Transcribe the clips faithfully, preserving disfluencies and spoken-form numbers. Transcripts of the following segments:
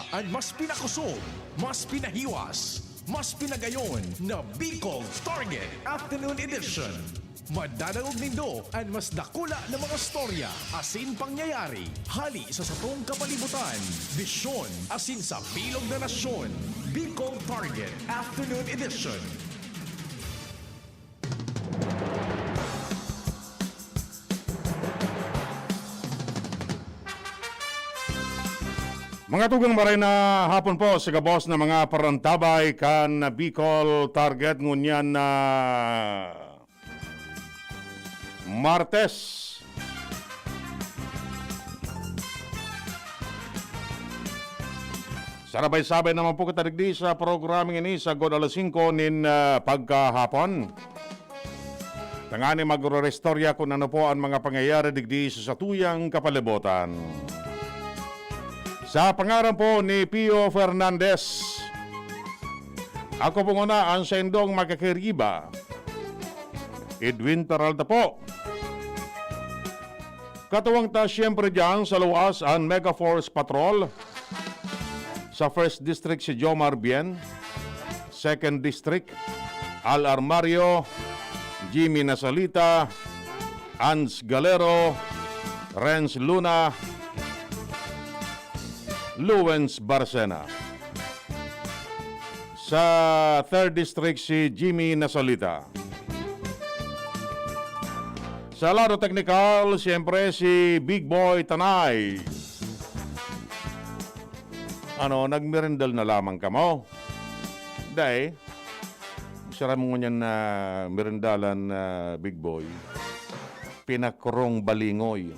An mas pinakusog, mas pinahiwas, mas pinagayon na Bicol Target Afternoon Edition. Madadangog nindo an mas dakula na mga storya asin pangyayari hali sa satong kapalibutan, bisyon asin sa bilog na nasyon. Bicol Target Afternoon Edition. Mga tugang, maray na hapon po sa gabos na mga parantabay kan Bicol Target ngunyan na Martes. Sarabay-sabay naman po kita digdi sa programang ini sagkod alas singko nin, ah, pagkahapon. Tanganing magre-restorya kun ano po an mga pangyayari digdi sa satuyang kapalibutan. Sa pangaran po ni Pio Fernandez, ako po nguna an saindong makakiriba, Edwin Peralta po. Katuwang ta siyempre diyan sa luwas an Mega Force Patrol. Sa First District si Jomar Bien, Second District, Al Armario, Jimmy Nasalita, Ans Galero, Renz Luna, Luwens Barcena. Sa Third District si Jimmy Nasalita. Sa lado teknikal, siyempre si Big Boy Tanay. Ano, nagmerindal na lamang kamo? Dai, sira mo ngunyan na merindalan na Big Boy. Pinakurong balingoy.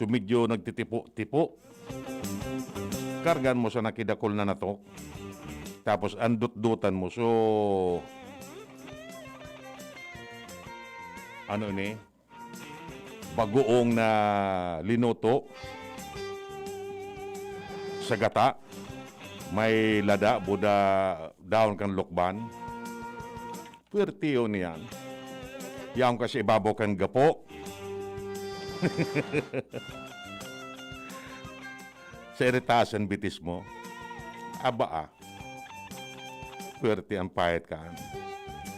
So, medyo nagtitipo-tipo. Kargan mo sa nakidakol na natok. Tapos, andot-dotan mo. So, ano ni? Bagoong na linuto sa gata. May lada, buda, dahon kan lukban. Puwerte yun yan. Yaon ka sa ibabaw kan gapo. Sa iritasan bitis mo. Aba, ah. Puwerte ang pahit kan.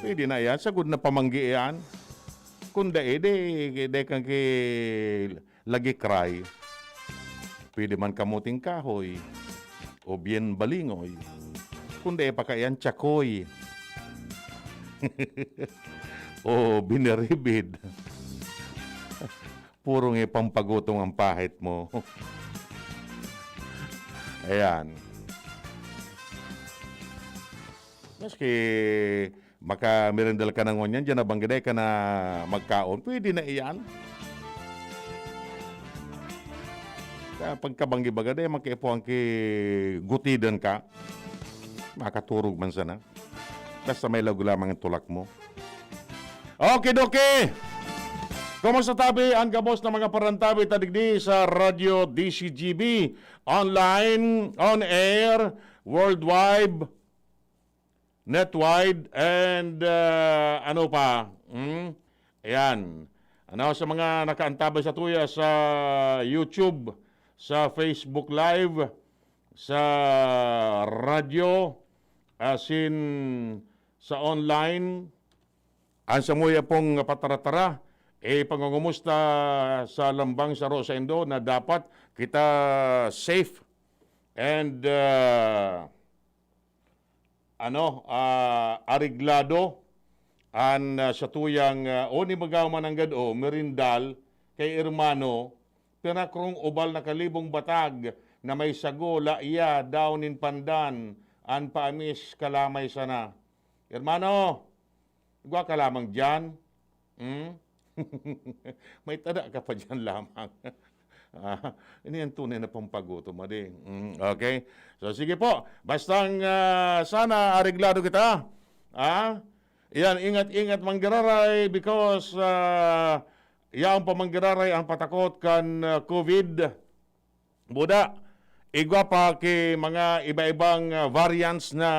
Pwede na yan. Sagod na pamanggi yan. Kung dai, di, di kang ki lagi cry. Pwede man kamuting kahoy. O bien balingoy. Kung dai pa kaiyan, tsakoy. O binaribid. Puro nga pampagutom ang pahit mo. Ayan. Maski makamerendal ka na ngunyan, diyan na banggiday ka na magkaon. Pwede na iyan. Kaya pagkabanggi baga, di, magkaipuhan ki gutidan ka. Makaturog man sana. Basta may laog lamang ang tulak mo. Okidoki! Kumusta tabi ang gabos na mga parantabi ta digdi sa Radyo D C G B? Online, on air, worldwide, netwide, and, ah, ano pa? Hmm? Ayan. Ano, sa mga nakaantabay sa tuya sa YouTube, sa Facebook Live, sa radyo, asin sa online, ang samuya pong pataratara, eh, pangungumusta sa lambang saro saindo na dapat kita safe and, ah, ano, ah, areglado an, ah, satuyang, ah, o ni baga man nanggad o merindal kay hermano, pinakrong ubal na kalibong batag na may sago, laya, daon nin pandan, an paamis, kalamay sana. Hermano, igwa ka lamang diyan. Hmm? May tada ka pa diyan lamang. Ah, ini ang tunay na pampagutom, adi. Mm, okay? So, sige po. Bastang, ah, sana areglado kita. Ah? Iyan, ingat-ingat manggiraray because, ah, yaon pa manggiraray ang patakot kan, ah, COVID. Buda, igwa pa ki mga iba-ibang, ah, variants na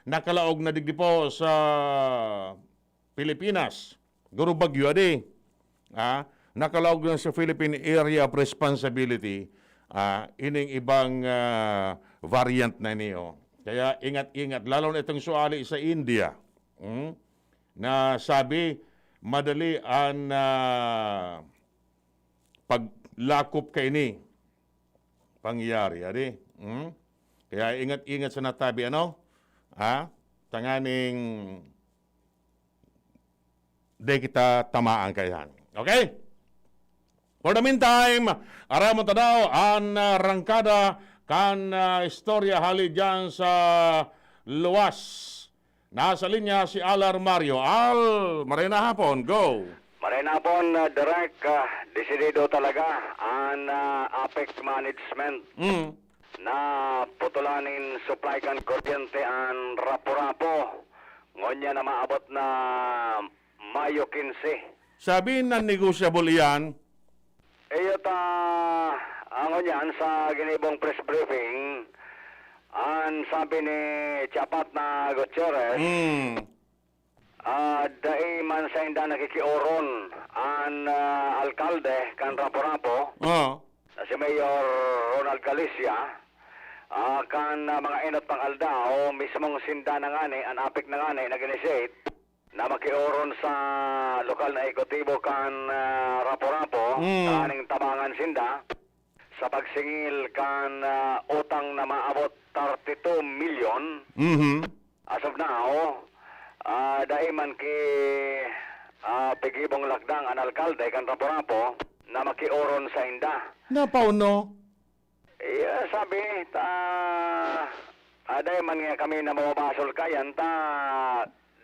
nakalaog na digdi po sa Pilipinas. Garo bagyo, adi. Ah, nakalaog na sa Philippine Area of Responsibility. ah, ining ibang, ah, variant na ini, oh. Kaya ingat-ingat, lalo na itong suali sa India, hmm, na sabi, madali an, ah, paglakop kaini pangyayari, adi? Hmm? Kaya ingat-ingat sa natabi, ano? Ha? Tanganing di kita tamaan kaiyan. Okay? For the meantime, aramon ta daw an, ah, rangkada kan, ah, istorya hali diyan sa luwas. Nasa linya si Al Armario. Al, maray na hapon. Go. Maray na hapon, ah, Direk. Ah, desidido talaga an, ah, APEC management Mm. na putulan nin supply kan kuryente an Rapu-Rapu. Ngunyan na maabot na Mayo quince. Sabi, non-negotiable iyan. Iyo ta, ang ngunyan sa ginibong press briefing, an sabi ni Chapat na Gutierrez, Mm. ah, dai man sainda nakikioron an, ah, alkalde kan Rapu-Rapu, Oh. na si Mayor Ronald Galicia, ah, kan, ah, mga enot pang aldaw, mismong sinda na ngani, an APEC na ngani, nag-initiate na makioron sa lokal na ehekutibo kan, ah, Rapu-Rapu, Mm. tanganing tabangan sinda sa pagsingil kan, ah, utang na maabot thirty-two million. Mhm. As of now, ah, dai man ki, ah, pigibong lakdang an alkalde kan Rapu-Rapu na makioron sainda. Napauno? Iya, sabi, ta, ah, dai man nga kami na mababasol kayan, ta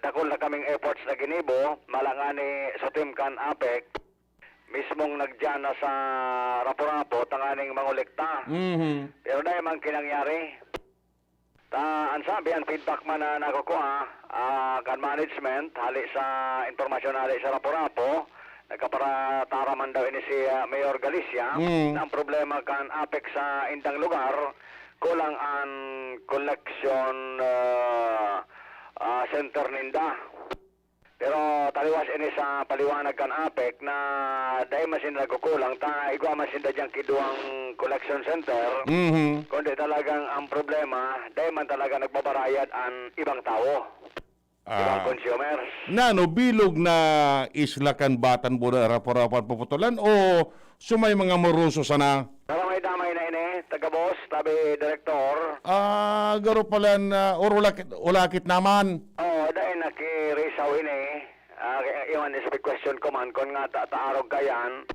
dakul na kaming efforts na ginibo, mala ngani sa team kan APEC, mismong nagdiyan na sa Rapu-Rapu, tanganing mangolekta. Mhm. Pero dai man kinangyari. Ta, an sabi, an feedback man na nakukuha, ah, kan management, hali sa impormasyon hali sa Rapu-Rapu, nagkaparatara man daw ini si, ah, Mayor Galicia, Mm. na ang problema kan APEC sa indang lugar, kulang an collection, ah, ah, center ninda. Pero taliwas ini sa paliwanag kan APEC na dai man sinda nagkukulang, ta igwa man sinda diyang kiduwang collection center, Mhm. kundi talagang ang problema, dai man talaga nagbabarayad an ibang tawo, ibang Ah. consumers. Nano, bilog na isla kan Batan, Buda, Rapu-Rapu an puputulan o sa may mga moroso sana? Damay-damay na ini, taga-boss, tabi direktor. Ah, garo pala na, or wala kit-, wala kit naman. Oo, dahil nakirisaw ini. Ah, kaya iwan is big question ko man, kung nga ta-, taarog kayan,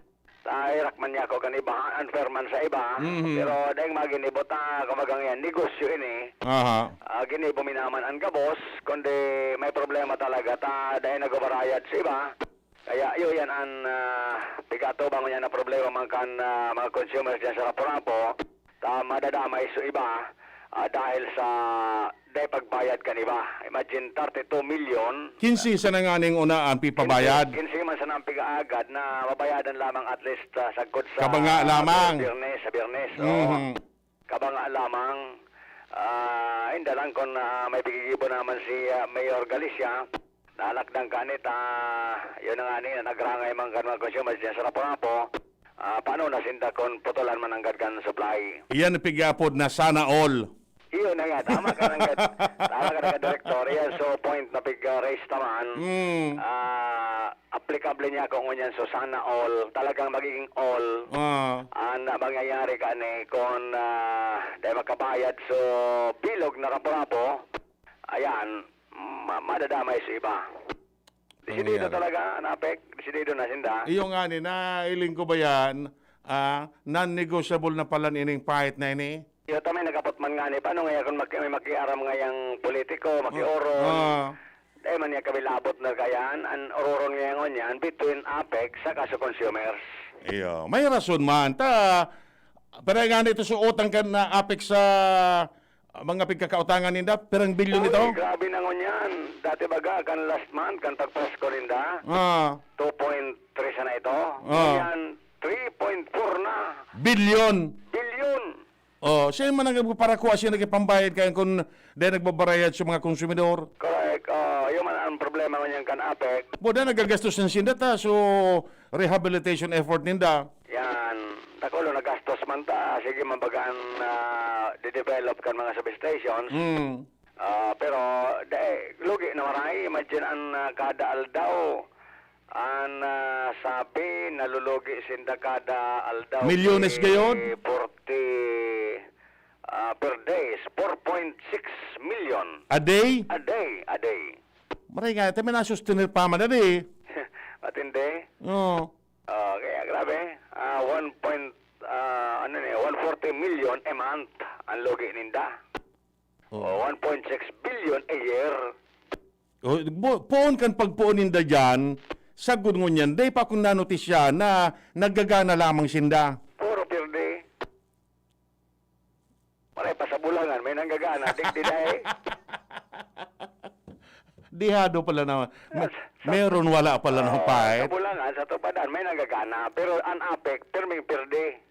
tahirak man niya ako kan iba, unfair man sa iba. Mhm. Pero dahil maginibo ta, kumbaga ngayon, negosyo ini. Aha. Ah, ginibo mi naman ang gabos, kundi may problema talaga, ta dahil nagbabarayad sa iba. Kaya iyo yan an, ah, pigatubang niya na problema man kan, ah, mga consumers diyan sa Rapu-Rapu, ta madadamay so iba, ah, dahil sa dai pagbayad kan iba. Imagine, thirty-two million. Kinse sana nganing una an pipabayad. Kinse, kinse man sana ang pigaagad na mabayadan lamang at least, ah, sagkod sa Kabanga lamang. Biyernes, sa Biyernes, oo. Mhm. Kabanga lamang, ah, inda lang kun, ah, may pigigibo naman si, ah, Mayor Galicia, nalakdang kanit, ah, yun na nga ni, nagrangay man kan mga consumers diyan sa Rapu-Rapu, ah, paano na sinda kun putulan man ang kan supply? Iyan pigapod na sana all. Iyo na nga, tama ka nang gad-, tama ka nang gad-, Director. Iyan, so point na pig-, ah, raise naman. Mm. Ah, applicable niya kung ngunyan, so sana all, talagang magiging all. Ah. An mangyayari kani, kun, ah, dai makabayad, so bilog na Rapu-Rapu, ayan, ma-, madadamay sa iba. Desidido Mangyayari. Talaga, an APEC, desidido na sinda. Iyo nga ni, nailing ko ba yan? Ah, non-negotiable na pala ining fight na ini? Iyo, ta may nagapot man nga ni, paano ngaya kung maki-, may makiaram ngayang politiko, makiorong? Ah. Dai man niya kami labot na kayan, an ororon ngayon niyan between APEC saka sa consumers. Iyo, may rason man. Ta, pero nga nito sa utang kan na APEC sa mga pigkakautangan ninda, pirang bilyon ito? Uy, grabe na ngunyan. Dati baga, kan last month, kan pagpasko ninda, Ah. two point three sana ito. Ah. Ngayon, three point four na. Bilyon. Bilyon. Oh, siya man ang nagpaparakwa, siya nagpapambayad kaya kun dai nagbabarayad sa mga konsumidor. Correct. Oh, yun man ang problema ngunyan kan APEC. Bo, dai nagagastos ng sinda ta, so rehabilitation effort ninda. Yan. Dakulo na gastos Manta, sige, mabagaan na de-develop kan mga substations. Mm. Ah, pero, dai, lugi na maray. Imagine an, ah, kada aldaw, an, ah, sabi, nalulugi sinda kada aldaw. Milyones ki gayon? Forty, ah, per days, four point six million. A day? A day, a day. Maray nga, ito may nasustener pa man, dali. Matindi. Oo. Ah, kaya grabe. Ah, one point, ah, ano ni, one forty million a month ang lugi ninda. Oh. O, one point six billion a year. Oh, bo-, poon kan pagpoon ninda diyan, sagkod ngunyan, dai pa akong nanotisya na naggagana lamang sinda. Puro pirdi. Maray pa sa Bulangan, may nanggagana, digdi dai. Dihado pala na, me-, Sa, sa, meron, wala pala na, oo, pa, eh. Sa Bulangan, sa Tupadan, may nanggagana. Pero an APEC, pirming pirdi.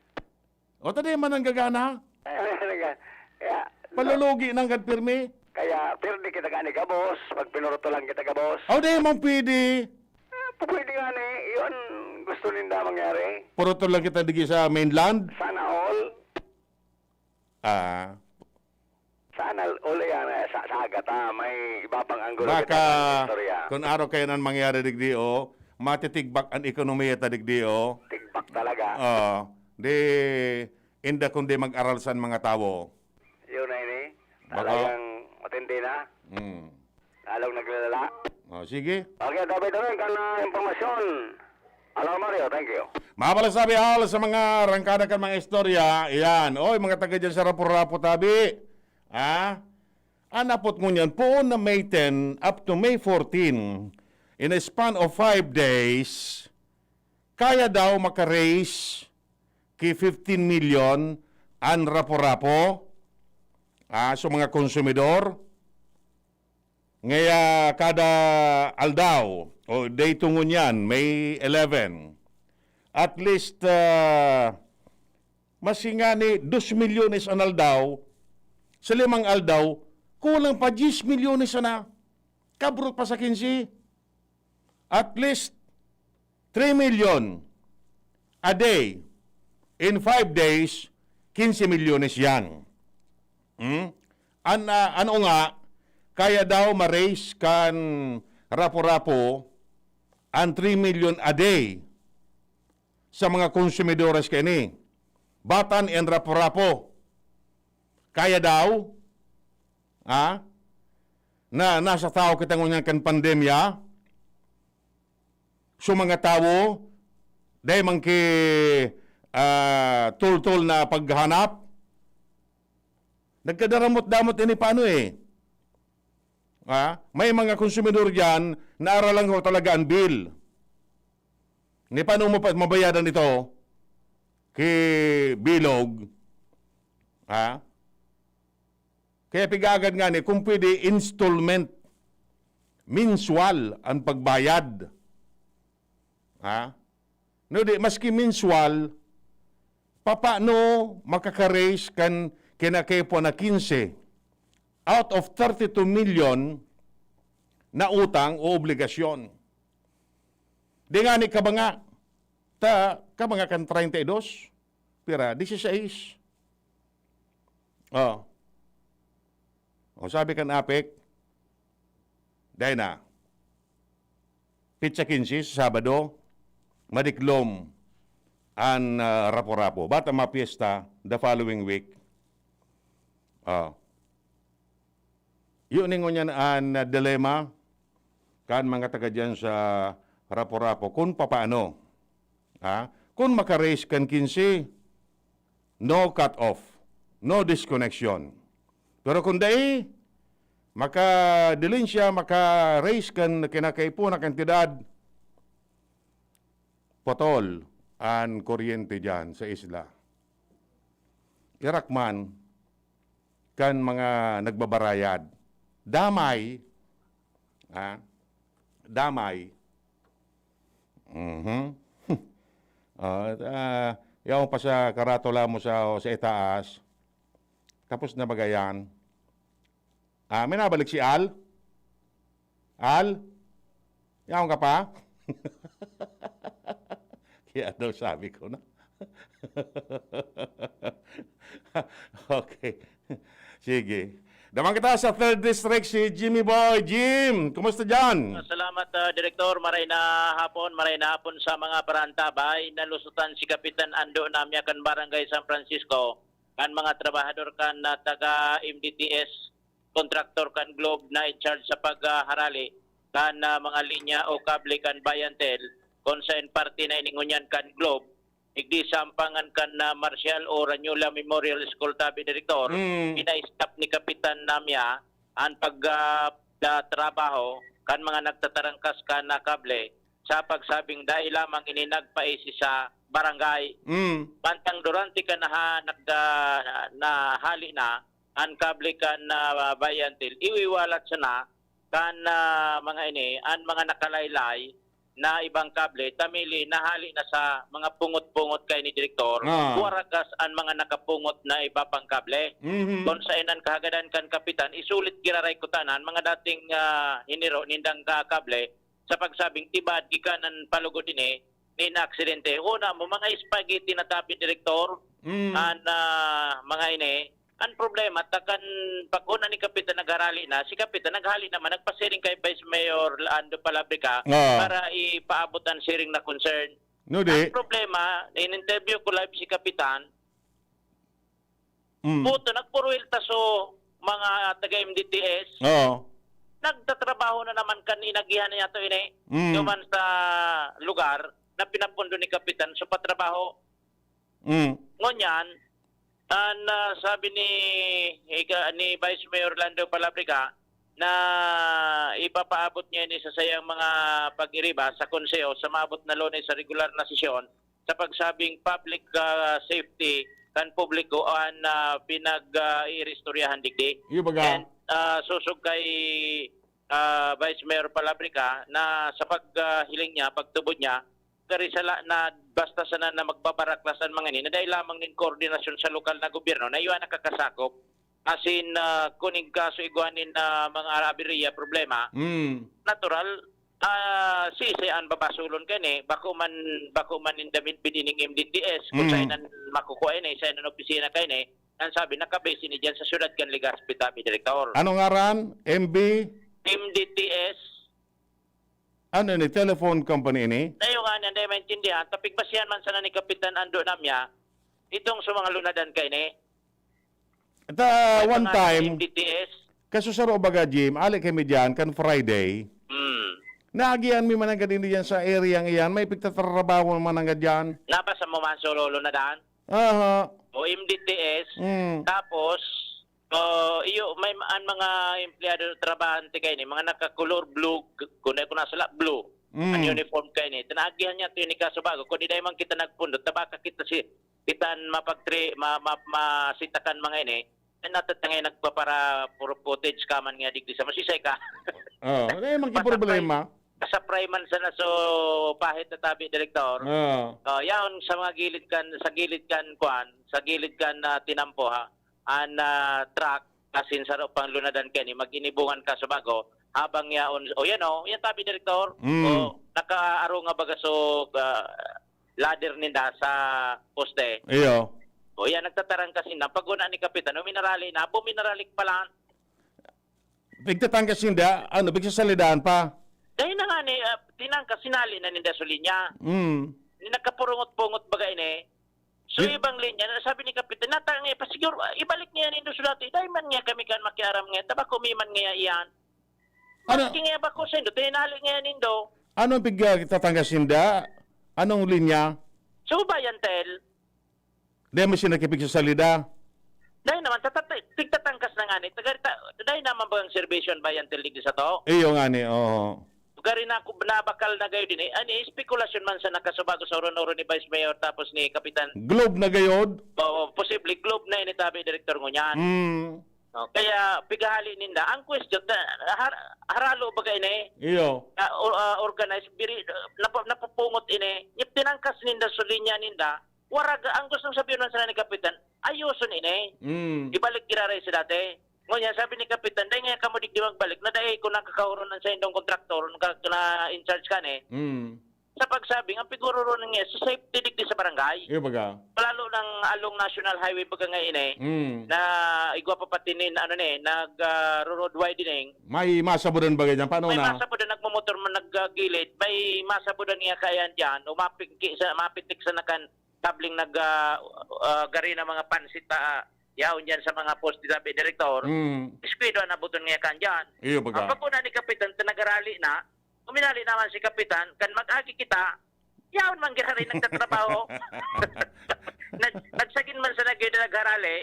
O, ta di man nanggagana? Ay, nanggagana. Kaya, Palulugi nang gad pirmi? Kaya, pirdi kita gani gabos, pag pinurutulan kita gabos. Aw, di man pwede. Ah, pwede nga ni, yun, gusto ninda mangyari. Purutulan kita digi sa mainland? Sana all. Ah. Sana all yan, eh, sa, sa agata, may iba pang anggulo Baka, kita sa istorya. Kung araw kayo nang mangyari digdi, oh, matitigbak ang ekonomiya ta digdi, oh. Tigbak talaga. Oh, di, inda kundi mag-aral sa mga tawo. Yun na ini. Baka Talagang matindi na. Hmm. Lalong naglalala. Oh, sige. Okay, David, ano yung kan, ah, impormasyon? Hello, Mario. Thank you. Mabala sabi, Al, sa mga rangkada kan mga istorya, iyan. Oy, mga taga dyan sa Rapu-Rapu, tabi. Ha? Anapot ngunyan, poon na May ten up to May fourteen, in a span of five days, kaya daw maka-raise ki fifteen million an Rapu-Rapu, ah, sa mga konsumidor. Ngaya kada aldaw, o day tungon yan, May eleven, at least, ah, maski nga ni dos milyones an aldaw, sa limang aldaw, kulang pa diyes milyones sana. Kabrot pa sa kinse. At least, three million a day. In five days, quince milyones yan. Hmm? An, ah, ano nga, kaya daw ma-raise kan Rapu-Rapu an three million a day sa mga konsumidores kaini. Batan and Rapu-Rapu. Kaya daw, ha? Na nasa tawo kita ngunyan kan pandemya, so mga tawo, dai man ki, ah, tultol na paghanap. Nagkadaramot-damot ini paano eh. Ha? May mga konsumidor diyan na aral lang ho talaga ang bill. Ni paano mo pa mabayadan ito? Ki bilog. Ha? Kaya pig-aagad nga ni, kung pwede, installment, mensual ang pagbayad. Ha? No, di, maski mensual, papano makaka-raise kan kinakaipuhan na quince out of thirty-two million na utang o obligasyon? Di nga ni kabanga, ta, kabanga kan treinta y dos, pira, dieciséis. Oh. O, sabi kan APEC, dai na. Petsa quince, sa Sabado, madiklom an, ah, Rapu-Rapu. Bata mapiesta the following week. Ah. Yun ni ngunyan an, ah, dilema kan mga taga diyan sa Rapu-Rapu. Kung papaano? Ha? Kung maka-raise kan quince, no cut off, no disconnection. Pero kung dai, maka-delay siya, maka-raise kan kinakaipuhan na kantidad, putol an kuryente diyan sa isla. Irak man kan mga nagbabarayad. Damay, ha? Damay. Mhm. Ah, ah, yaon pa sa karatula mo sa, sa itaas. Tapos na ba gayan? Ah, may nabalik si Al? Al? Yaon ka pa? Kaya daw sabi ko na. Okay. Sige. Damang kita sa third district, si Jimmy Boy. Jim, kumusta dyan? Salamat, ah, Direktor. Maray na hapon, maray na hapon sa mga parantabay. Nalusutan si Kapitan Ando Namya kan Barangay San Francisco, kan mga trabahador kan, ah, taga M D T S, kontraktor kan Globe na in charge sa pagharali kan, ah, mga linya o kable kan Bayantel, kung saen parte na ini ngunyan kan Globe, digdi sa ampangan kan, ah, Marcial o Ranyola Memorial School, tabi, Direktor, Mm. pina-stop ni Kapitan Namya an pag, ah, da-, trabaho kan mga nagtatarangkas kan, ah, kable sa pagsabing dai lamang ini nagpaisi sa barangay. Mm. Mantang durante kan naha-, nagda-, nahali na an kable kan, ah, Bayantil, iwiwalat sana kan, ah, mga ini, an mga nakalaylay na ibang kable, ta mili nahali na sa mga pungot-pungot kaini, Direktor. Ah. Waragas an mga nakapungot na iba pang kable. Mhm. Kung saen an kahagadan kan kapitan, isulit giraray kutana an mga dating, ah, hiniro nindang ka-, kable sa pagsabing tibaad gikan an palugod ini, ni naaksidente. Una mo, mga spaghetti na, tabi, Direktor, Mm. an, ah, mga ini. An problema, ta kan pag-una ni Kapitan nagharali na, si Kapitan naghali naman, nagpasiring kay Vice Mayor Ando Palabrica Ah. para ipaabot an siring na concern. No, di. Ang problema, in-interview ko live si Kapitan, Mm. puto, nagpuruwelta so mga taga M D T S, Oo. nagtatrabaho na naman kan inagihan niya to ini, Mm. duman sa lugar na pinapundo ni Kapitan, so patrabaho. Mm. Ngunyan, an, ah, sabi ni, ika-, ni Vice Mayor Lando Palabrica na ipapaabot niya ini sa sayang mga pag-iriba sa konseho sa maabot na Lunes sa regular na sesyon sa pagsabing public, ah, safety kan publiko an, ah, pinag, ah, iiristoryahan digdi. Iyo baga. And, ah, susog kay, ah, Vice Mayor Palabrica na sa pag, ah, hiling niya, pagtubod niya, gari sala na basta sana na magbabaraklas an mga ini, na dai lamang nin koordinasyon sa lokal na gobyerno na iyo an nakakasakop. Asin, ah, kun in kaso igwa nin, ah, mga aberya, problema, Mm. natural, ah, sisay an babasulon kaini, bako man, bako man ninda midbid ining M D T S, kung Mm. saen an makukua ini, saen an opisina kaini, an sabi, nakabase ini diyan sa siyudad kan Legazpi, tabi, Direktor. Ano ngaran? M B? M D T S, Ano ni? Telephone company ini? Tayo nga niyan, dai maintindihan, ta pigbasihan man sana ni Kapitan Ando Namya, itong sa mga lunadan kaini. Ito, ah, May one mga time, M D T S. kaso sa Robaga Gym, ali kami dyan, kan Friday. Hmm. Naagihan mi man ang ganini dyan sa area iyan, may pigtatrabaho man ang dyan. Nabasa mo man sa lunadan? Aha. O M D T S. Mm. Tapos, o, iyo, may an mga empleyado, trabahante kaini, mga naka-color blue, g-, kun dai ko nasala, blue. Mm. An uniform kaini. Tinaagihan niya to ini kaso bago. Kun di dai man kita nagpundot, tabaka kita si, kita an mapagtre-, ma-, ma-, masitakan mga ini. Ay, natatangay nagpapara puro footage ka man nga digdi sa masisay ka. Oh, wala yung mga problema. Kasapray man sana so pahit na, tabi, Direktor. Oh. Oh, yaon sa mga gilid kan, sa gilid kan kuan, sa gilid kan, ah, tinampo, ha. An, ah, truck, asin saro pang lunadan kani, mag-inibungan ka sa bago, habang yaon, o yan, oh, yan, tabi, Direktor. Mm. O, nakaaro nga baga so, ah, ladder ninda sa poste. Iyo. O yan, nagtatarangkas ninda. Pag una ni Kapitan, o, minarali na, abo, minarali pa lang. Pigtatangkas ninda, ano, pigsasalidaan pa. Dahil na nga ni, ah, tinangkas, sinali na ninda sa linya. Mm. Ni nagkapurungot-pungot baga ini. So, Di- ibang linya, na sabi ni Kapitan, "Nata nga, pasiguro, ah, ibalik niya nindo sa dati. Dahil man nga kami kan makiaram nga, tabako mi man nga iyan." Ano? Maski nga ba ko sa indo, tinali nga nindo. Anong pigtatangkas ninda? Anong linya? So, Bayantel, Di mo sila kipigsasalida. dahil naman, tatat-, tigtatangkas na nga ni, tagarita, dahil naman ba ang serbisyo ang Bayantel digdi sa to? Iyo nga ni, oo. Gari na ako, nabakal na gayo din eh. Ani, espekulasyon man sa nakasubago sa uron-uron ni Vice Mayor tapos ni Kapitan. Globe na gayod. Oo, posible, Globe na ini, tabi, Direktor, ngunyan. Mm. No? Kaya, pigahali ninda. Ang question, ta-, har-, haralo baga ini? Iyo. Ah, o-, ah, organized, biri, napa-, napapungot ini. Yung tinangkas ninda sa linya ninda, warag, ang gustong sabihin man sana ni Kapitan, ayuson ini. Mm. Ibalik giraray sa dati. Ngunyan, sabi ni Kapitan, "Dai nga kamo digdi magbalik, na dai ko nakakahuron sa indong kontraktor, naka-, na in charge ka ni." Mm. sa pagsabing, ang pigururo niya sa safety digdi sa barangay. Iyo baga. Lalo ng along National Highway baga nga ini, Mm. na igwa pa pati nin, ano ni, nag ah, road widening. May masabudan bagay dyan. Paano May na? Masabudan nagmumotor man naggagilid, may masabudan niya kaya dyan, umapiki sa, mapitik sa nakan tabling nag ah, ah, gari ng mga pansit pa, ah, yaon dyan sa mga poste, sabi direktor. Mm. Iskwido ang nabuton niya kan dyan. Iyo Ang baga. pagkuna ni Kapitan, ta nagarali na, uminali naman si Kapitan, kan mag-agi kita, yaon man gihari nagtatrabaho. Nag, nagsagin man sa nagyo na nagharali.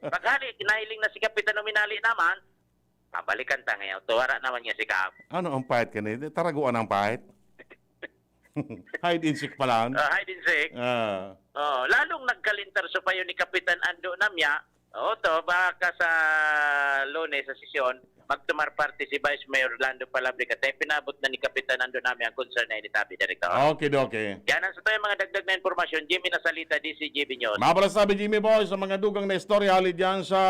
Paghali, kinahiling na si Kapitan, uminali naman. Pabalikan ta ngayon. Tuwara naman niya si Kap. Ano ang pahit kanina? Taraguan ang pahit? Hide and seek pa lang. Uh, hide and seek. Ah. Oh, lalong nagkalintar supayo ni Kapitan Ando Namya. Oo, to, baka sa Lunes sa sesyon, magtumar parte si Vice Mayor Orlando Palabrica. Tayo pinabot na ni Kapitan Ando Namya ang concern na initabi, Director. Okay, okay. Yan ang sa tayo mga dagdag na impormasyon. Jimmy Nasalita, D C G B News. Mabalas sabi, Jimmy Boy, sa mga dugang na istorya, hali dyan sa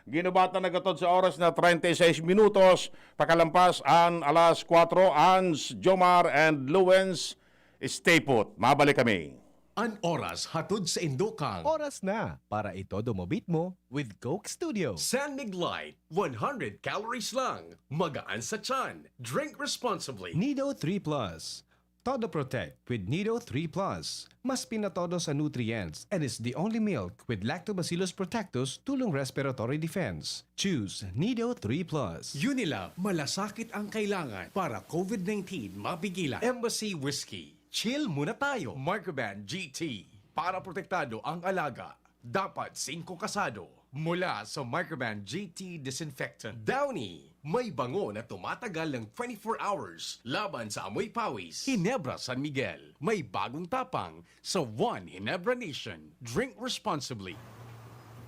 ginubatan na gatod sa oras na treinta y seis minutos, pakalampas an alas kwatro, Ans, Jomar, and Luwens, stay put. Mabalik kami. An oras hatod sa indokang. Oras na para itodo mo beat mo with Coke Studio. San Mig Light, one hundred calories lang. Magaan sa tiyan. Drink responsibly. Nido three Plus. Todo Protect with Nido three Plus. Mas pinatodo sa nutrients and is the only milk with Lactobacillus protectus tulong respiratory defense. Choose Nido three Plus. Unilab, malasakit ang kailangan para COVID nineteen mapigilan. Embassy Whiskey, chill muna tayo. Microban G T, para protektado ang alaga. Dapat singko kasado. Mula sa Microban G T Disinfectant. Downy, may bango na tumatagal ng twenty-four hours laban sa amoy pawis. Ginebra San Miguel, may bagong tapang sa One Ginebra Nation. Drink responsibly.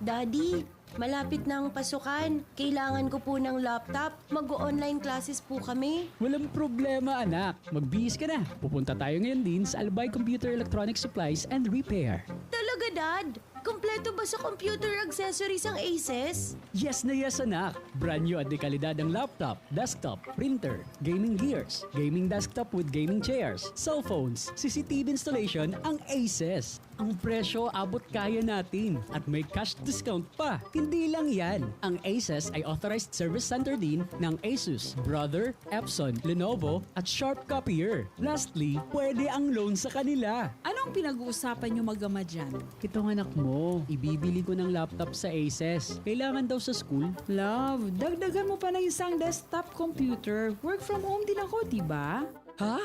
Daddy, malapit na ang pasukan. Kailangan ko po ng laptop. Mag-online classes po kami. Walang problema, anak. Magbihis ka na. Pupunta tayo ngayon din sa Albay Computer Electronic Supplies and Repair. Talaga, Dad? Kompleto ba sa computer accessories ang Aces? Yes na yes, anak. Brand new at dekalidad ang laptop, desktop, printer, gaming gears, gaming desktop with gaming chairs, cellphones, C C T V installation ang Aces. Ang presyo abot kaya natin at may cash discount pa. Hindi lang yan. Ang Aces ay authorized service center din ng Asus, Brother, Epson, Lenovo at Sharp Copier. Lastly, pwede ang loan sa kanila. Anong pinag-uusapan nyo mag-ama dyan? Itong anak mo, ibibili ko ng laptop sa Aces. Kailangan daw sa school. Love, dagdagan mo pa ng isang desktop computer. Work from home din ako, di ba? Ha?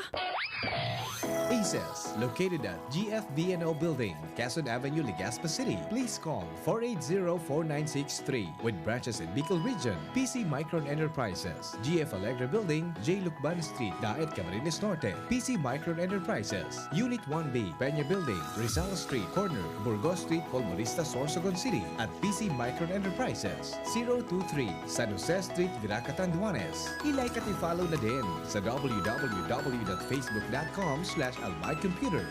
Aces, located at G F B N O Building, Quezon Avenue, Legazpi City. Please call four eight zero, four nine six three. With branches in Bicol Region, P C Micron Enterprises, G F Alegre Building, J Lucban Street, Daet, Camarines Norte, P C Micron Enterprises, Unit one B, Peña Building, Rizal Street, corner, Burgos Street, Polvorista, Sorsogon City, at P C Micron Enterprises, zero two three, San Jose Street, Virac, Catanduanes. I-like at i-follow na din sa w w w dot facebook dot com slash albay computer.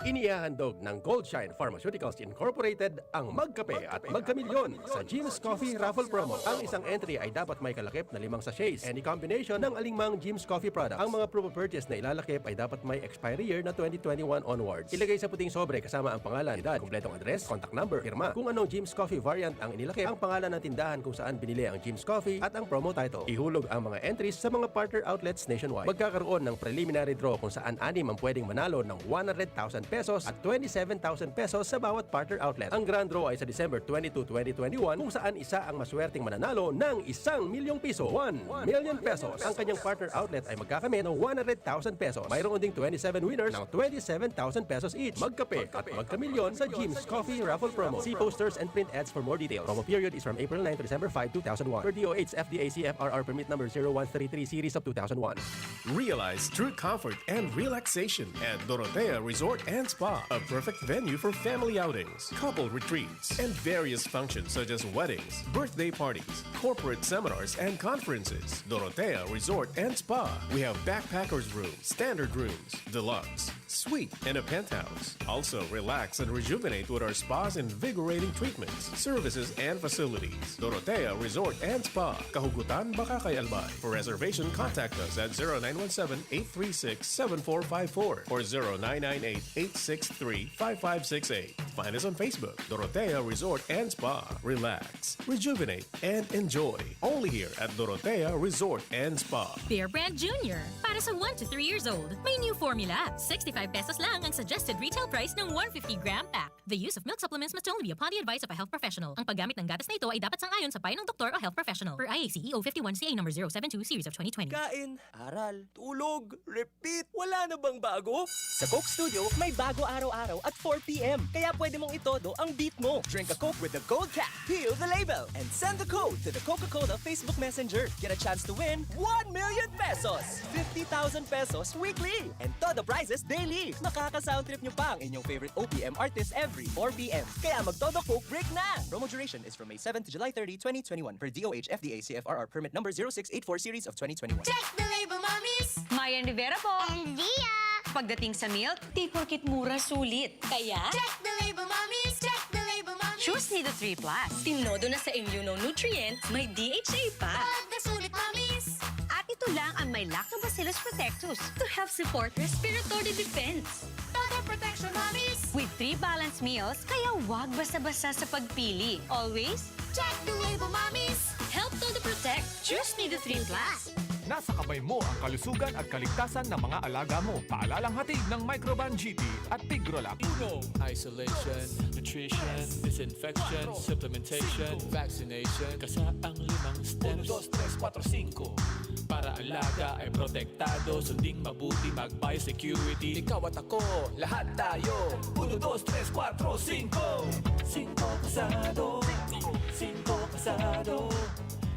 Inihahandog ng Goldshine Pharmaceuticals Incorporated ang Magkape at Magkamilyon sa Jim's Coffee Raffle Promo. Ang isang entry ay dapat may kalakip na limang sachets, any combination ng alingmang Jim's Coffee product. Ang mga proof of purchase na ilalakip ay dapat may expiry year na twenty twenty-one onwards. Ilagay sa puting sobre kasama ang pangalan, edad, kumpletong address, contact number, pirma. Kung anong Jim's Coffee variant ang inilakip, ang pangalan ng tindahan kung saan binili ang Jim's Coffee at ang promo title. Ihulog ang mga entries sa mga partner outlets nationwide. Magkakaroon ng preliminary draw kung saan anim ang pwedeng manalo ng one hundred thousand pesos at twenty-seven thousand pesos sa bawat partner outlet. Ang grand draw ay sa December twenty-two, twenty twenty-one, kung saan isa ang maswerteng mananalo ng isang milyong piso, one million pesos. Ang kanyang partner outlet ay magkakamit ng one hundred thousand pesos. Mayroon ding twenty-seven winners ng twenty-seven thousand pesos each. Magkape at magkamilyon sa Jim's Coffee Raffle Promo. See posters and print ads for more details. Promo period is from April nine to December five, two thousand one. Per D O H F D A C F R R permit number zero one three three series of two thousand one. Realize true comfort and relaxation at Dorotea Resort and Spa, a perfect venue for family outings, couple retreats, and various functions such as weddings, birthday parties, corporate seminars, and conferences. Dorotea Resort and Spa. We have backpackers room, standard rooms, deluxe, Suite and a penthouse. Also, relax and rejuvenate with our spa's invigorating treatments, services, and facilities. Dorotea Resort and Spa. Kahugutan, Bacacay, Albay. For reservation, contact us at zero nine one seven, eight three six, seven four five four or zero nine nine eight, eight six three, five five six eight. Find us on Facebook, Dorotea Resort and Spa. Relax, rejuvenate, and enjoy. Only here at Dorotea Resort and Spa. Bear Brand Junior. Para sa one to three years old, may new formula. Sixty-five pesos lang ang suggested retail price ng one fifty gram pack. The use of milk supplements must only be upon the advice of a health professional. Ang paggamit ng gatas na ito ay dapat sang-ayon sa payo ng doktor o health professional. Per I A C E O fifty-one C A number zero seven two series of twenty twenty. Kain, aral, tulog, repeat. Wala na bang bago? Sa Coke Studio, may bago araw-araw at four p.m. Kaya pwede mong itodo ang beat mo. Drink a Coke with the code CAP. Peel the label and send the code to the Coca-Cola Facebook Messenger. Get a chance to win one million pesos, fifty thousand pesos weekly, and todo prizes daily. Makaka-sound trip nyo pa ang inyong favorite O P M artist every four p.m. Kaya magtodo Coke break na! Promo duration is from May seven to July thirty, twenty twenty-one, per D O H F D A C F R R permit number zero six eight four series of twenty twenty-one. Check the label, mommies! Mayan Rivera po. And Dia! Pagdating sa milk, di porkit mura, sulit. Kaya, Check the label, mommies! Check the label, mommies! Choose Nido three Plus. Tinodo na sa inyo no nutrient, may D H A pa. Pag nasulit, mommies! At ito lang ang may Lactobacillus protectus to help support respiratory defense. Todo protection, mommies! With three balanced meals, kaya wag basta-basta sa pagpili. Always, Check the label, mommies! help todo protect. Choose Nido three Plus. Nasa kamay mo ang kalusugan at kaligtasan ng mga alaga mo. Paalalang hatid ng Microban G P at Pigrolab. Uno, isolation, nutrition, disinfection, supplementation, vaccination, kasa ang limang steps. Uno, dos, tres, kuwatro, singko. Para alaga ay protektado, sunding mabuti, mag-biosecurity. Ikaw at ako, lahat tayo. Uno, dos, tres, kuwatro, singko. Singko kasado. Singko kasado.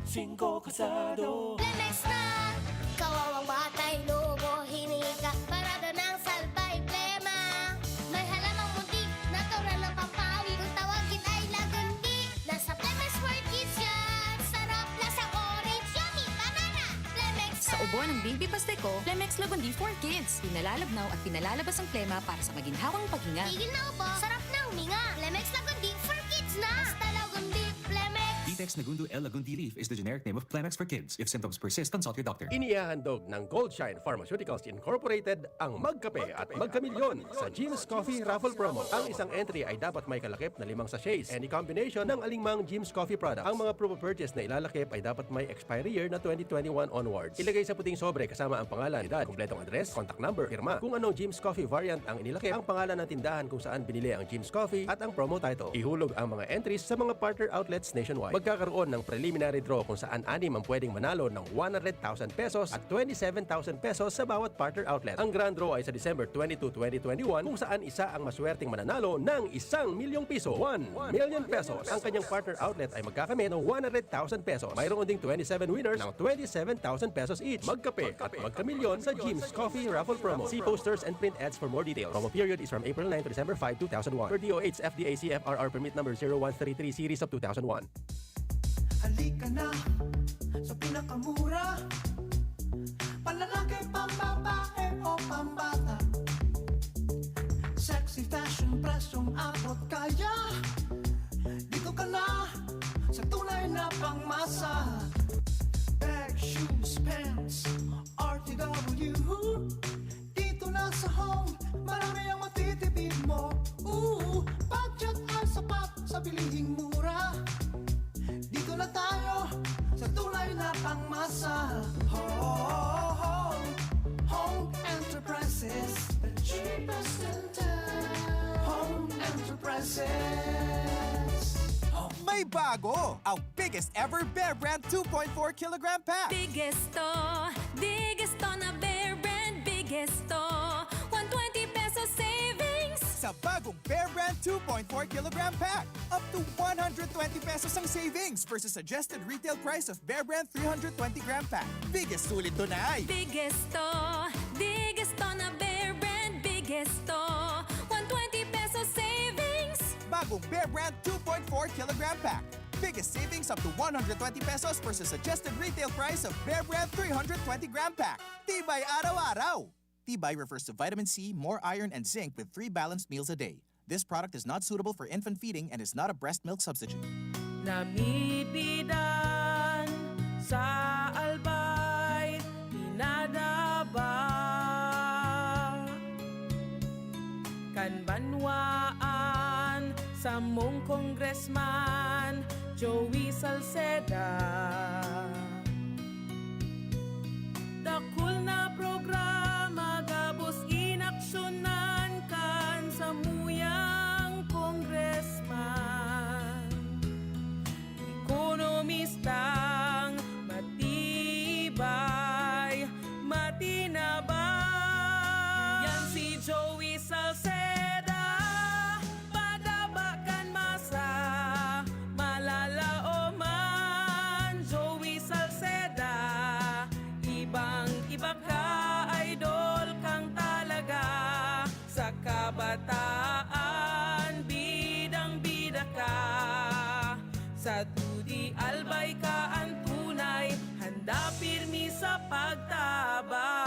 Singko kasado. Lemex na! Kawawang batay, lobo, hininga, parada ng salbay, plema. May halamang muntik, natural na pampawi. Kung tawagin ay lagundi, nasa Lemex for Kids yan. Sarap, lasang orange, yummy, banana. Lemex Sa ubo ng baby pasteko, Lemex Lagundi for Kids. Pinalalabnaw at pinalalabas ang plema para sa maginhawang paghinga. Tigil na ubo, sarap na huminga. Lemex Lagundi for Kids na. Basta Lagundi, Lemex. Vitex Nagundo L Lagundi leaf is the generic name of Plemex for kids. If symptoms persist, consult your doctor. Inihahandog ng Goldshine Pharmaceuticals Incorporated ang Magkape at Magkamilyon sa Jim's Coffee Raffle Promo. Ang isang entry ay dapat may kalakip na limang sachets. Any combination ng alingmang Jim's Coffee product. Ang mga proof of purchase na ilalakip ay dapat may expiry year na twenty twenty-one onwards. Ilagay sa puting sobre kasama ang pangalan, edad, kompletong address, contact number, pirma. Kung anong Jim's Coffee variant ang inilakip, ang pangalan ng tindahan kung saan binili ang Jim's Coffee at ang promo title. Ihulog ang mga entries sa mga partner outlets nationwide. Magkakaroon ng preliminary draw kung saan anim ang pwedeng manalo ng one hundred thousand pesos at twenty-seven thousand pesos sa bawat partner outlet. Ang grand draw ay sa December twenty-two, twenty twenty-one, kung saan isa ang maswerteng mananalo ng isang milyong piso, one million pesos. Ang kanyang partner outlet ay magkakamit ng one hundred thousand pesos. Mayroon ding twenty-seven winners ng twenty-seven thousand pesos each. Magkape at magkamilyon sa Jim's Coffee Raffle Promo. See posters and print ads for more details. Promo period is from April nine to December five, two thousand one. Per D O H F D A C F R R permit number zero one three three series of two thousand one. Halika na sa pinakamura. Panlalaki, pambabae o pambata. Sexy fashion, presyong abot kaya. Dito ka na sa tunay na pangmasa. Bag, shoes, pants, R T W. Dito na sa home, marami ang matitipid mo. Ooh, budget ay sapat sa bilihing mura. Dito na tayo sa tunay na pangmasa. Home, home enterprises, the cheapest in town. Home enterprises. May bago! Ang biggest ever Bear Brand two point four kilogram pack. Biggest to, biggest to na Bear Brand, biggest to. One twenty pesos savings. Sa bagong Bear Brand two point four kilogram pack, up to one hundred twenty pesos ang savings versus suggested retail price of Bear Brand three hundred twenty gram pack. Biggest sulit to na ay Biggest to, biggest to na Bear Brand, biggest to. One twenty pesos savings. Bagong Bear Brand two point four kilogram pack. Biggest savings up to one hundred twenty pesos versus suggested retail price of Bear Brand three hundred twenty gram pack. Tibay araw-araw! Tibay refers to vitamin C, more iron, and zinc with three balanced meals a day. This product is not suitable for infant feeding and is not a breast milk substitute. Namibidan sa Albay, pinadaba kan banwaan samong Congressman Joey Salceda. Dakul na programa gabos inaksyonan kan samuyang congressman. Ekonomistang matibay, matinabang. Yan si Joey Salceda, padaba kan masa, malalaoman. Joey Salceda, ibang-iba ka, idol kang talaga. Sa kabataan, bidang-bida ka. Sa T D Albay ka an tunay, handa pirmi sa pagtabang.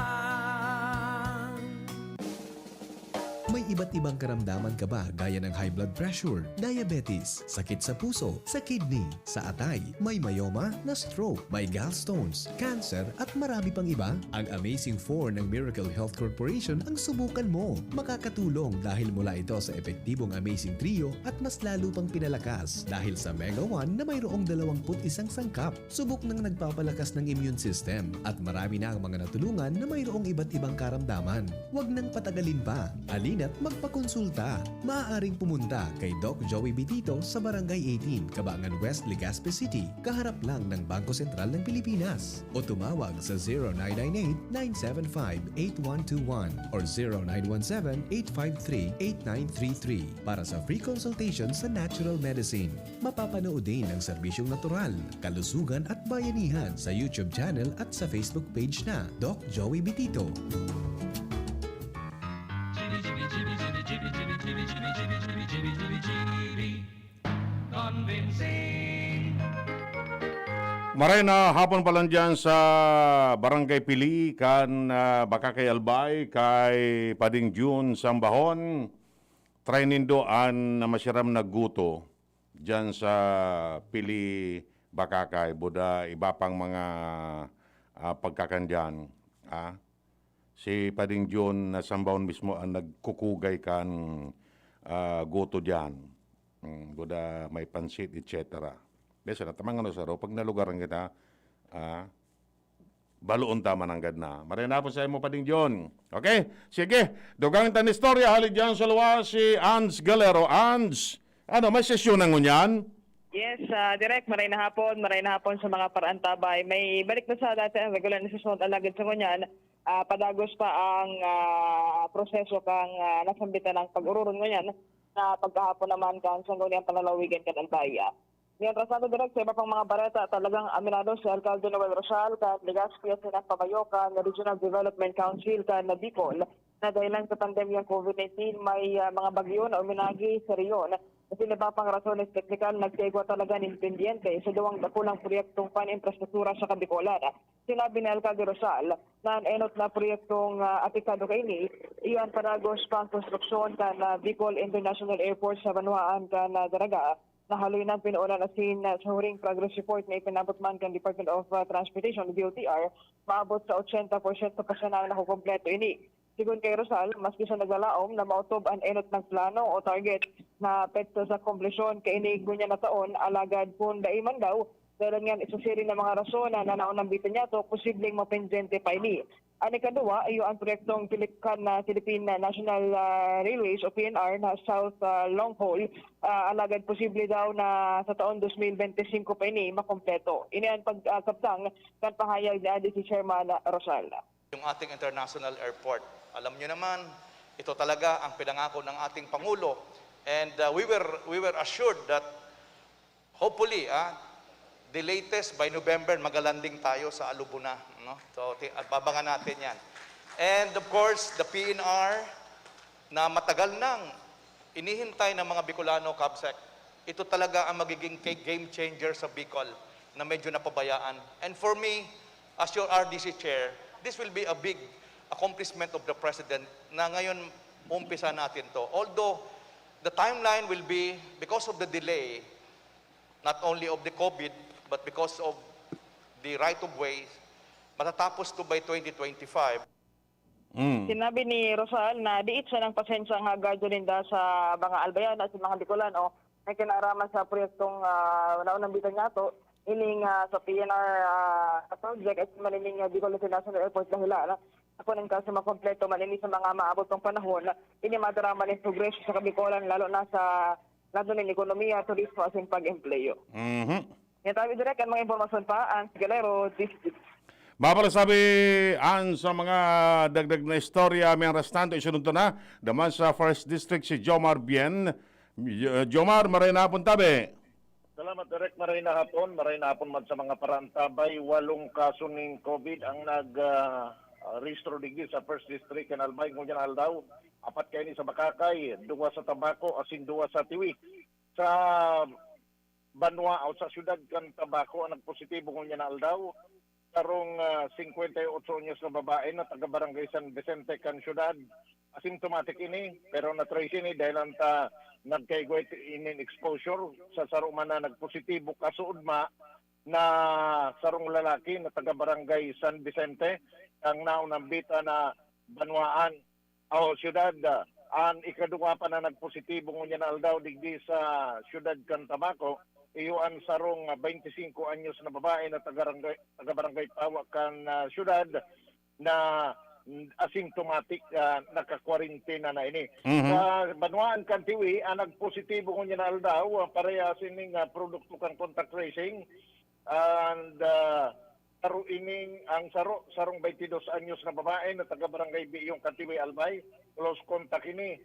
May iba't ibang karamdaman ka ba gaya ng high blood pressure, diabetes, sakit sa puso, sa kidney, sa atay, may myoma, na stroke, may gallstones, cancer at marami pang iba? Ang Amazing four ng Miracle Health Corporation ang subukan mo. Makakatulong dahil mula ito sa epektibong Amazing Trio at mas lalo pang pinalakas dahil sa Mega one na mayroong dalawampu't isang sangkap. Subok nang nagpapalakas ng immune system at marami na ang mga natulungan na mayroong iba't ibang karamdaman. Huwag nang patagalin pa. Halina't magpakonsulta. Maaaring pumunta kay Doc Joey Bitito sa Barangay eighteen, Cabangan West, Legazpi City, kaharap lang ng Bangko Sentral ng Pilipinas. O tumawag sa zero nine nine eight, nine seven five, eight one two one or zero nine one seven, eight five three, eight nine three three para sa free consultation sa natural medicine. Mapapanood din ang serbisyong natural, kalusugan at bayanihan sa YouTube channel at sa Facebook page na Doc Joey Bitito. Maray na hapon pa lang dyan sa Barangay Pili, kan ah, Bakakay Albay, kay Pading Jun Sambahon. Try nindo an masiram na guto dyan sa Pili, Bakakay, buda iba pang mga ah, pagkakan dyan. Ah. Si Pading Jun Sambahon mismo ang nagkukugay kan ah, guto dyan. Mm, buda may pansit, et cetera. Bes, natamang ano saro, pag nalugaran kita, ah, baloon ta mananggad na. Maray na po sa imo, Pading John. Okay? Sige, dugang ta ni istorya, hali dyan sa luwas, si Ans Galero. Ans, ano, may sesyon na ngunyan? Yes, ah, Direk, maray na hapon, maray na hapon sa mga paraantabay. May balik na sa dati ang regular na sesyon, alagad sa ngunyan, ah, padagos pa ang ah, proseso kang ah, nasambitan ng pag-ururon ngunyan na pagkahapon naman kan sangguniang panlalawigan kan Albay. Mientras tanto, Direk, sa iba pang mga bareta, talagang aminado si Alcalde Noel Rosal kan Legazpi asin ang pabayo kan Regional Development Council kan Bicol na dahilan sa pandemyang COVID nineteen, may ah, mga bagyo na uminagi sa rehiyon. Asin iba pang rasones teknikal, nagkaigwa talaga nin pendyente sa duwang dakulang proyektong pan-infrastruktura sa Kabicolan. Sinabi ni Alcalde Rosal na an enot na proyektong ah, apektado kaini, iyo an padagos pang konstruksyon kan ah, Bicol International Airport sa banwaan kan ah, Daraga, na haloy nang pinoolan asin ah, sa huring progress report na ipinabot man kan Department of ah, Transportation, D O T R, maabot sa ochenta porsyento pa sana nakukumpleto ini. Sigon kay Rosal, maski siya naglalaom na maotob an enot na plano o target na petsa sa komplisyon kaini ngunyan na taon, alagad kun dai man daw, dahelan ngan sa siring na mga rason na nanaon nambitan niyato, posibleng mapendyente pa ini. An ikaduwa, iyo an proyektong Pilip-, kan ah, Philippine National ah, Railways o P N R na South ah, Long Haul, ah, alagad posible daw na sa taon dos mil bente singko pa ini makompleto. Ini an pagkabtang kan pahayag ni A D C Chairman Rosal. Yung ating international airport. Alam nyo naman, ito talaga ang pinangako ng ating Pangulo. And uh, we were we were assured that hopefully, ah, the latest by November, magalanding tayo sa Alubuna. No? So, ti- abangan natin yan. And of course, the P N R na matagal nang inihintay ng mga Bicolano, Kabsec. Ito talaga ang magiging game changer sa Bicol na medyo napabayaan. And for me, as your R D C chair, this will be a big accomplishment of the President na ngayon umpisa natin to. Although the timeline will be, because of the delay, not only of the COVID, but because of the right of way, matatapos to by twenty twenty-five. Mm. Sinabi ni Rosal na diit siya ng pasensya ang hagad ninda sa mga Albayan at sa mga Bicolano na kinaaraman sa proyektong uh, naunambitan nga to, ining uh, sa P N R uh, project at manining uh, Bicol International Airport dahil na ako ng kaso makompleto manini sa mga maabot pang panahon, ini madaraman ng progreso sa Kabikolan, lalo na sa lado ng ekonomiya, turismo, at pag-empleyo. Mhm. Yan tabi direk ang mga impormasyon pa, ang Galero, District. Mapalag sabi an sa mga dagdag na istorya, may restante isunod na naman sa First District si Jomar Bien. Jomar, maray na hapon tabi. Salamat, Direk. Maray na hapon. Maray na hapon man sa mga parantabay. Walong kaso ning COVID ang nag ah, ah, rehistro digdi sa First District kan Albay ngunyan aldaw. Apat kaini sa Bakakay, duwa sa Tabaco, asin duwa sa Tiwi. Sa banwa o sa siyudad kan Tabaco ang nagpositibo ngunyan aldaw. Sarong ah, singkwenta y otso anyos na babae na taga Barangay San Vicente kan siyudad. Asymptomatic ini, pero na-trace ini dahil ang ta nagkaigwa inin exposure sa saro man na nagpositibo kasuodma na sarong lalaki na taga Barangay San Vicente, ang naunambita na banwaan o siyudad. Ah, an ikaduwa pa na nagpositibo ngunyan na aldaw digdi sa siyudad kan Tabaco, iyo an sarong ah, twenty-cinco anyos na babae na taga Barangay, taga Barangay Pawa kan ah, siyudad na mm, asymptomatic ah, naka-quarantine na ini. Mhm. Sa banwaan kan Tiwi, ang nagpositibo ngunyan na aldaw, ah, parehas ining ah, produkto kan contact tracing. And ah, saro ining, ang saro, sarong twenty-dos anyos na babae na taga Barangay Biyong kan Tiwi, Albay. Close contact ini.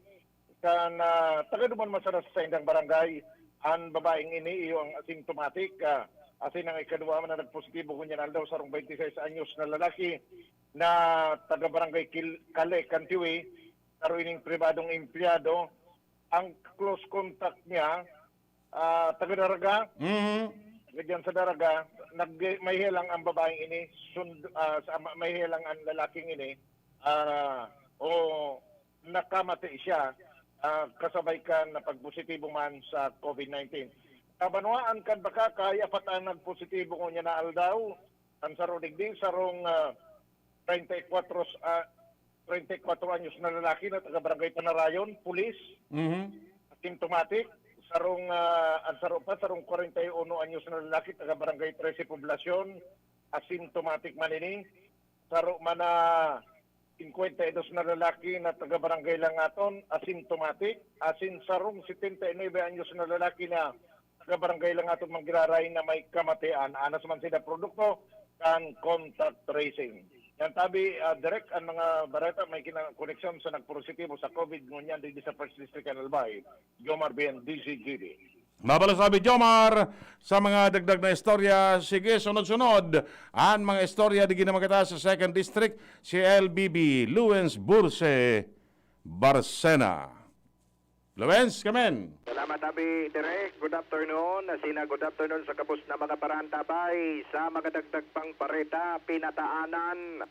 Kan ah, taga duman man sana sa saindang barangay, ang babaeng ini iyo ang asymptomatic. Ah, asin ang ikaduwa man na nagpositibo ngunyan aldaw, sarong twenty-six anyos na lalaki na taga Barangay Kil- Kale kan Tiwi, saro ining pribadong empleyado. Ang close contact niya, ah, taga Daraga, Mhm. taga dyan sa Daraga, nag may helang ang babaeng ini, sund, ah, sa, may helang ang lalaking ini, ah, o nakamati siya, ah, kasabay kan na pagpositibo man sa COVID nineteen. Sa banwaan kan Bakakay, apat ang nagpositibo ngunyan na aldaw. Ang saro digdi, sarong ah, treinta y cuatro, ah, treinta y cuatro anyos na lalaki na taga Barangay Panarayon, pulis, Mhm. asymptomatic. Sarong, ah, ang saro pa, sarong kwarenta y uno anyos na lalaki, taga Barangay Trece Poblacion, asymptomatic man ini. Saro man na singkwenta y dos na lalaki na taga Barangay Langaton, asymptomatic. Asin sarong setenta y nuebe anyos na lalaki na taga Barangay Langaton, Manggiraray na may kamatian. Anas man sila produkto kan contact tracing. Yan tabi, ah, direct ang mga bareta may kina- koneksyon sa nagpositibo sa COVID ngunyan digdi sa First District kan Albay. Jomar Bien, D Z G B. Mapalag sabi, Jomar, sa mga dagdag na istorya. Sige, sunod-sunod an mga istorya digdi naman kita sa Second District, si L B B Luens Burse Barcena. Luens, kamen. Salamat, Abi Direk. Good afternoon. Asina, good afternoon sa kabos na mga parantabay. Sa mga dagdag pang pareta, pinataanan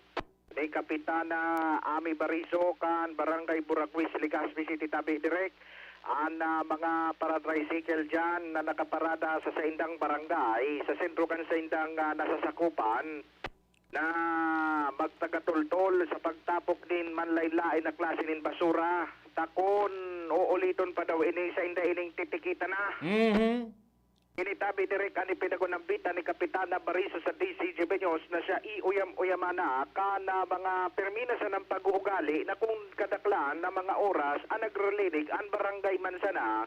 ni Kapitana Ami Bariso kan Barangay Buraquis, Legazpi City, tabi, Direk, an ah, mga paratricycle dyan na nakaparada sa saindang barangay, sa sentro kan saindang ah, nasasakupan, na magtagatultol sa pagtapok nin manlain-lain na klase nin basura. Takon, uuliton pa daw ini, sainda ining titikita na. Mhm. Ini tabi, Direk, an ipinagunambitan ni Kapitana Bariso sa D C G B News na siya iuyam-uyaman na kan ah, mga pirmi na sanang pag-uugali na kung kadaklan na mga oras an nagririnig an barangay man sana.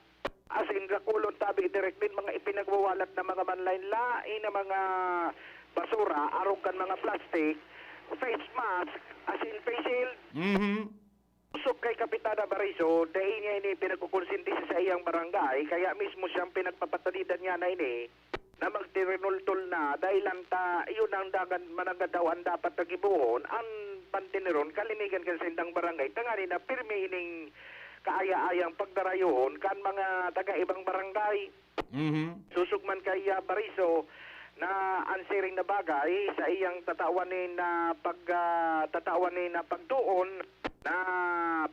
Asin dakulon tabi, Direk, nin mga ipinagwawalat na mga manlain-lain na mga basura, arog kan mga plastic, face mask, asin face shield. Mhm. Pusok kay Kapitana Bariso, dai niya ini pinagkukonsindi sa saiyang barangay, kaya mismo siyang pinagpapatalidan niya na ini na magtirinultol na dahil ang ta, iyon ang dagan managadaw ang dapat na gibohon, ang pantineron, kalinigan kan sindang barangay, tangani na pirmi ining kaaya-ayang pagdarayon kan mga taga-ibang barangay. Mhm. Susog man kay ah, Bariso, na an siring na bagay sa iyang tatawan ni na pag, ah, tatawan ni na pagtuon na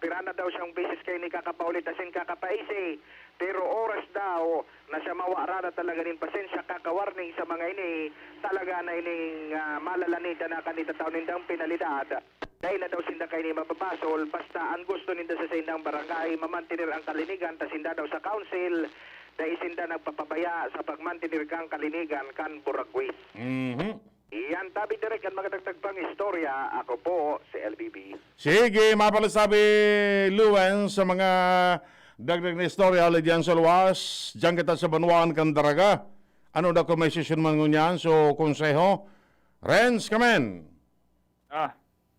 pira na daw siyang beses kaini kakapauli asin kakapaisi. Pero oras daw na siya mawara na talaga nin pasensya, kakawarning sa mga ini, talaga na ining, ah, malalanidan na kan itataw nindang penalidad. Dai na daw sinda kaini mababasol, basta an gusto ninda sa saindang barangay, mamantener ang kalinigan, ta sinda daw sa council, dai sinda nagpapabaya sa pagmantener kan kalinigan kan Buragwis. Mhm. Iyan tabi direk an mga dagdag pang istorya. Ako po si L B B. Sige, mapalit sabi, Luwen, sa mga dagdag na istorya, hali diyan sa luwas, diyan kita sa banwaan kan Daraga. Ano na kung may sesyon man ngunyan? So, konseho, Renz, kamen. Ah,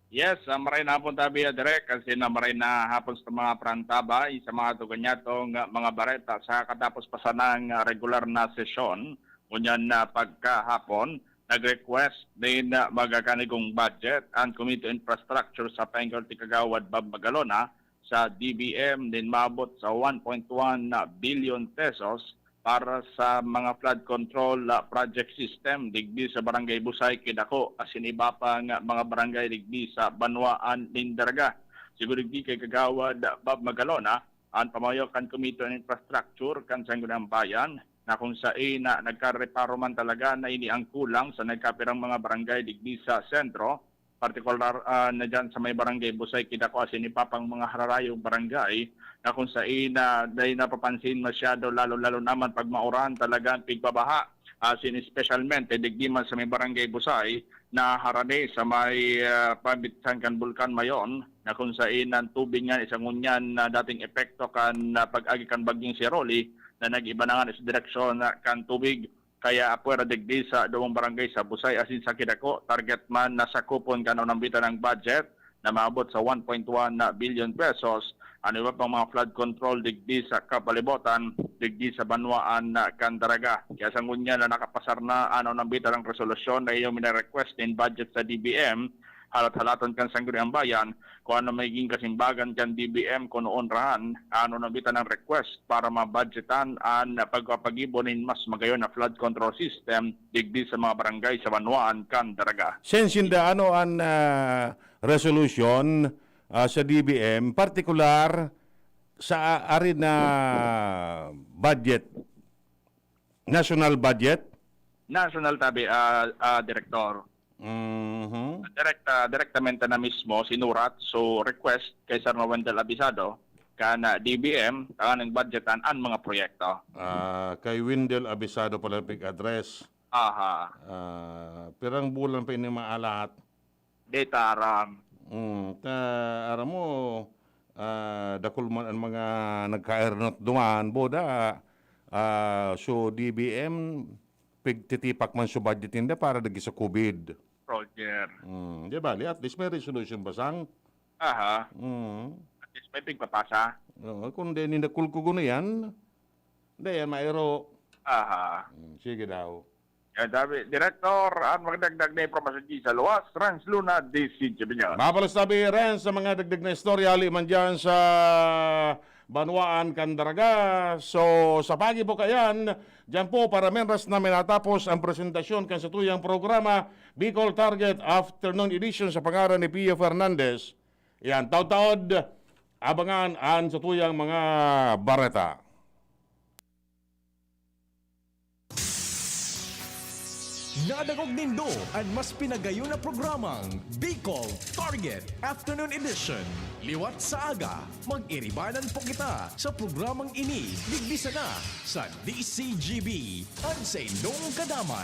yes, ah, maray na hapon tabi, ah, Direk, kasi na maray na hapon sa mga prantaba, sa mga tugan niya tong, ah, mga bareta sa katapos pa sanang, ah, regular na sesyon, ngunyan na pagkahapon, nag-request din na magakanigong budget ang Committee on Infrastructure sa Pangkor ti Kagawad Bob Magalona sa D B M din maabot sa one point one billion pesos para sa mga flood control, ah, project system digdi sa Barangay Busay, Kidako, asin iba pang mga barangay digdi sa banwaan nin Daraga. Sigo digdi kay Kagawad Bob Magalona, an pamayo kan Committee on Infrastructure kan Sangguniang Bayan, na kung sain na nagkareparo man talaga na ini ang kulang sa nagkapirang mga barangay digdi sa sentro, partikular, ah, na diyan sa may Barangay Busay, Kidako, asin iba pang mga hararayong barangay na kung sain na dai napapansin masyado, lalo-lalo naman pag mauran, talagang pigbabaha. Asin espesyalmente digdi man sa may Barangay Busay na harani sa may, ah, pambitsan kan Bulkan Mayon, na kung sain ang tubig nga isang ngunyan na dating epekto kan, ah, pag-agi kan Bagyong Siroli na nag-iba na nga sa direksyon na kan tubig. Kaya apwera digdi sa duwang barangay sa Busay asin sa Kidako, target man na sakupon kan unambitan ng budget na maabot sa one point one billion pesos, ano iba pang mga flood control digdi sa kapalibotan, digdi sa banwaan na kan Daraga. Kaya sa ngunyan na nakapasar na an unambitan ng resolusyon na iyong mine-request nin budget sa D B M, halat-halaton kan Sangguniang Bayan kung ano magiging kasimbagan kan D B M kung noon rahan, ano na bita ng request para mabudgetan an pagpapagibo nin mas magayon na flood control system digdi sa mga barangay sa banwaan kan Daraga. Sensinda, ano an, ah, resolution, ah, sa D B M, partikular sa, ah, ari na budget, national budget? National tabi, ah, ah, Direktor. Mhm. Direkta, direktamente na mismo sinurat, so request kay Sir Wendell Abisado, kan, ah, D B M, tanganing budgetan an mga proyekto. Ah, kay Wendell Abisado pala pig-address. Aha. Ah, pirang bulan pa ini maalahat? Di ta aram. Hmm, ta, aram mo, ah, dakul man ang mga nagkaernot duman, boda, ah, so D B M, pigtitipak man sa budget ninda para dagi sa COVID. Roger. Hmm, di bali, at least may resolution ba, Sang? Aha. Hmm. At least may pigpapasa. Oo, kung di ninda kulkugon na yan, di yan mairo. Aha. Hmm, sige daw. Yan, sabi, Direktor, ang magdagdag na impormasyon di sa luwas, Rans Luna, D C G Binyan. Mapalas tabi, Rans, sa mga dagdag na istorya, hali man dyan sa banwaan kan Daraga. So, sa pagi po kayan, dyan po para menras na minatapos ang presentasyon kan satuyang programa, Bicol Target Afternoon Edition sa pangaran ni Pio Fernandez. Yan, taod-taod, abangan ang satuyang mga bareta. Nadangog nindo an mas pinagayon na programang Bicol Target Afternoon Edition. Liwat sa aga, mag-iribanan po kita sa programang ini, digdi sana sa D C G B, an sa indong kadamay.